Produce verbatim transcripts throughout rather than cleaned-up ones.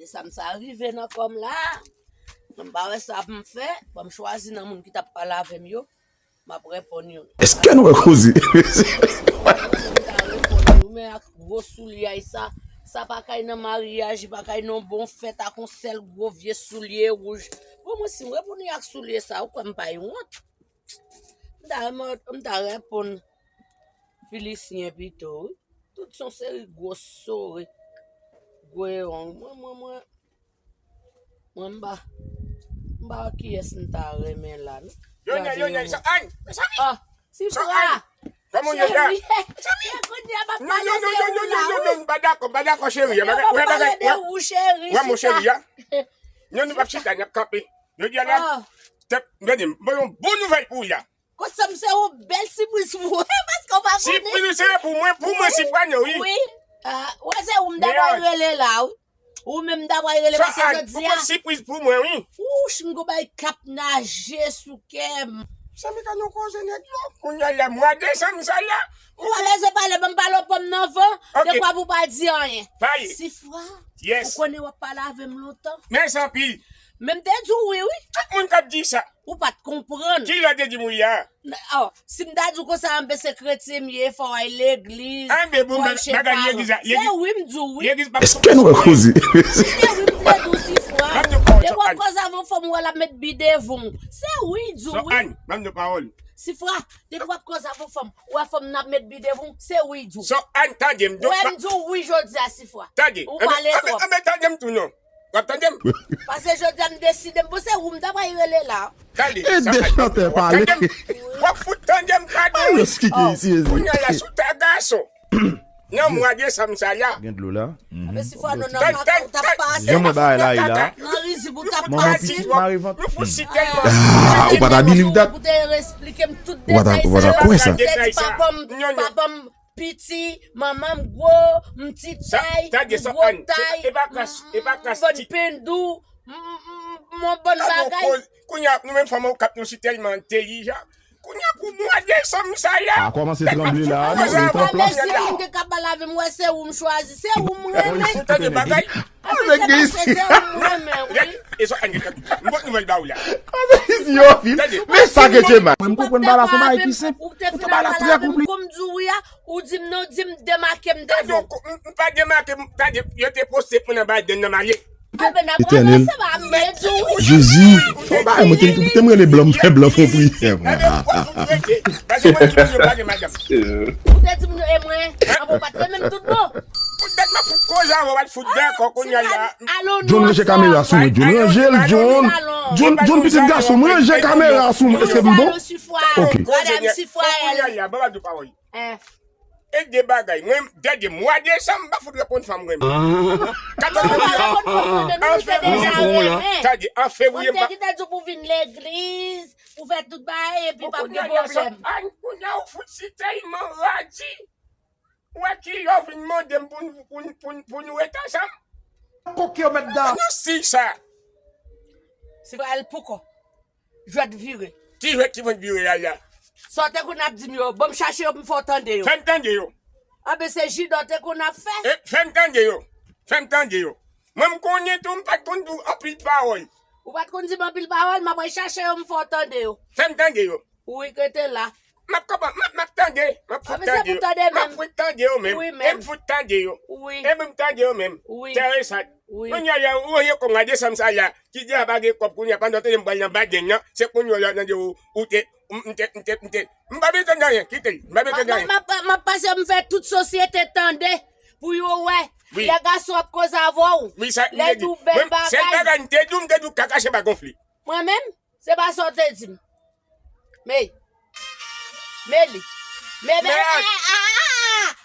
Sa m sa rive nan kò m la. M pa wè sa pou m fè. Bon, m chwazi nan moun ki t ap pale avè m yo. M ap reponn yo. Èske nou wè koze? Men ak gwo soulye ay sa. Sa pa kay nan maryaj, pa kay nan bon fèt ak yon sèl gwo vye soulye wouj. Bon, mwen si m reponn ak soulye sa, ou kwè m pa yon wont? M ta reponn Filisyen pito, wi. Tout se yon seri gwo sore, gwo ewong. Mwen, mwen, mwen, mwen m pa, m pa wè kiyès m ta renmen la, non. Yonya, yonya, sa Ann, mezanmi. Ah, si fra. Kòman yonya? Cheri, kounye a m ap pale de ou la, wi. Non, non, non, non, non, non, m pa dakò, m pa dakò, cheri. Bagay, wè bagay, wè, wè mon cheri a. Non, nou p ap chita, n ap kanpe. Jodi a la, tèt, gade, m ba yon bon nouvèl pou ou la. Konsa m se yon bèl sipriz pou ou, paske w pa konnen. Sipriz ou se pou mwen, pou mwen, Sifwano, wi. Wi. Ah, wè se ou m dabò rele la, wi. Ou menm m dabò rele paske jodi a. Ou pran sipriz pou mwen, wi. Wouch, m gon bagay k ap naje sou kè m. Sa m ka nan koze nèg yo. Kounye a la, mwa desanm sa la. Ou pa bezwen pale, ban m pale w pòm nan van. Dekwa pou w pa di anyen. Pale. Sifwa, ou konnen w ap pale avè m lontan. Mèsi anpil. Men m te di w wi, wi. Tout moun k ap di sa. Ou pa t konprann. Kilè w te di m wi a? Oh, si m ta di w konsa, anben se kretyen m ye, fò w al legliz, fò w al chez parents. Se wi m di w wi. Èske nou wè koze? Se wi m te di w Sifwa. Depi w ap koze avè yon fanm, ou wè l ap met bi devan w. Se wi m di w wi. Sifwa, depi w ap koze avè yon fanm, ou wè fanm nan ap met bi devan w, se wi m di w. Ou wè m di w wi jodi a Sifwa. Ou pale twòp. Anben tande m tou non. W ap tande m? Paske jodi a m deside m, bon se ou m ta pral rele la. Tande, e de chantè pale. W ap fout tande m kado wi. Kounye a la sou ta gason. Nan mwa desanm sa la. Gen dlo la. Apre si fwa nou nan kaka ou t ap pase. Jan mwen bagay la ye la. Nan rizib ou t ap pase. Manman pitit mare vant. Nou fout si tèlman. Ah, ou pa ta biliv dat. Ou te esplike m tout detay sa yo. Ou pa ta kwè sa. Papa m, papa m piti, manman m gwo, m ti tay, m gwo tay, m bann pendou, m bann bagay. Kounye a nou menm fanm ou k ap nou si tèlman entèlijan. Kounye a pou mwa desanm sa la. A kòmanse tranble la, non, e tranble. Mezanmi, moun ki ka pale avè m, wè se ou m chwazi, se ou m renmen. Ou tande bagay? Anben se paske se ou m renmen, wi. E sa, ann, m pot nouvèl ba ou la. Anben, yo, men sa ke Djema. Mwen m konprann ba la se yon bagay ki senp. Ou te fin al pale avè m, kòm di w wi a, ou di m non, di m demake m devan w. M pa demake m, tande, yo te poste pou nan Biden nan m ale. Etènèl. Jezi. Fò bagay mwen te m rele blan m fè blan fon priyè. Ou te di m e mwen, anbo pa t renmen m tout bon. Poutèt m ap fout koze avè w, w al fout dakò kounye a la. John ranje kamera sou mwen, John ranje l, John. John, John pitit gason m, ranje kamera sou mwen, èske m bon? Ok. Kounye a la, ban m ap di w pawòl. E de bagay. Mwen, tande, mwa desanm, m pa fout reponn fanm mwen. Katòz fevriye. An fevriye, m pa. Tande, an fevriye, m pa. Ou te kite di pou vin legliz, pou fè tout bagay, epi p ap gen pwoblèm. Ann, kounye a ou fout si tèlman radi. Ou wè kilè w vin mande m pou n, pou n, pou n, pou nou ret ansanm? Kòk yo mèt dan. Ann nou si sa. Se pa el poko. Jwèt vire. Ki jwèt ki konn vire a la? Sa w te konn ap di m yo, ban m chache yo pou m fè w tande yo. Fè m tande yo. Anben se jida w te konn ap fè. E, fè m tande yo. Fè m tande yo. Mwen m konnen tou, m pa t konn di w anpil pawòl. Ou pa t konn di m anpil pawòl, m ap al chache yo, m fè w tande yo. Fè m tande yo. Wi, rete la. M ap konprann, m ap, m ap tande, m ap fout tande yo. M ap fout tande yo menm. E m fout tande yo. E m tande yo menm. Tèresat. Kounye a la, ou wè kòm mwa desanm sa la, ki deja pa gen kòb kounye a, pandan w tande m pral nan Biden nan, se kounye a w ap tande ou, ou te, m te, m te, m te, m pa bezwen tande anyen, kite l, m pa bezwen tande anyen. M ap, m ap pase m fè tout sosyete tande, pou yo wè, lè gason ap koze avè w, lè l di w bèl bagay. Sèl bagay m te di w, m te di w kaka se pa gonfle. Mwen menm? Se pa sa w te di m. Mey. Meli. Meli. Meyad.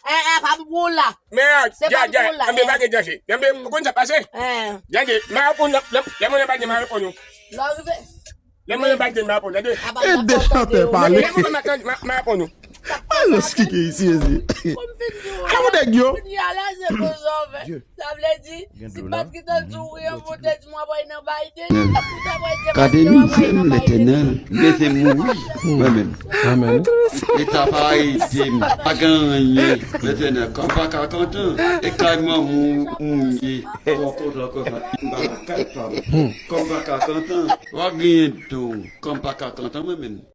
Eh, eh, eh, eh, pa m pou w la. Meyad. Se pa m pou w la. Anben pa gen danje. Anben, ou konn sa pase? Tande, m a reponn, lè, lè mwen nan bagay, m a reponn ou. Lè w rive. Lè mwen nan bagay, m a reponn, tande. E de chantè pale. Lè mwen nan bagay, m a, m a reponn ou. Alò, ki ke isi, isi. Kòm fin di ou. Kòm nèg yo. Kounye a la, se koze w fè. Sa vle di, si Patrick te di w wi, an pou te di m w ap nan Biden, ou t ap wè se Kade paske w ap nan Biden. Letènèl, mete m wi, mwen menm. Amen. Leta pa ede m, pa gen anyen. Letènèl, kòm pa ka kontan, e kay manman ou m ye. Ou kontan konsa, m pa kay pa m. Kòm pa ka kontan, w ap genyen don. Kòm pa ka kontan, mwen menm.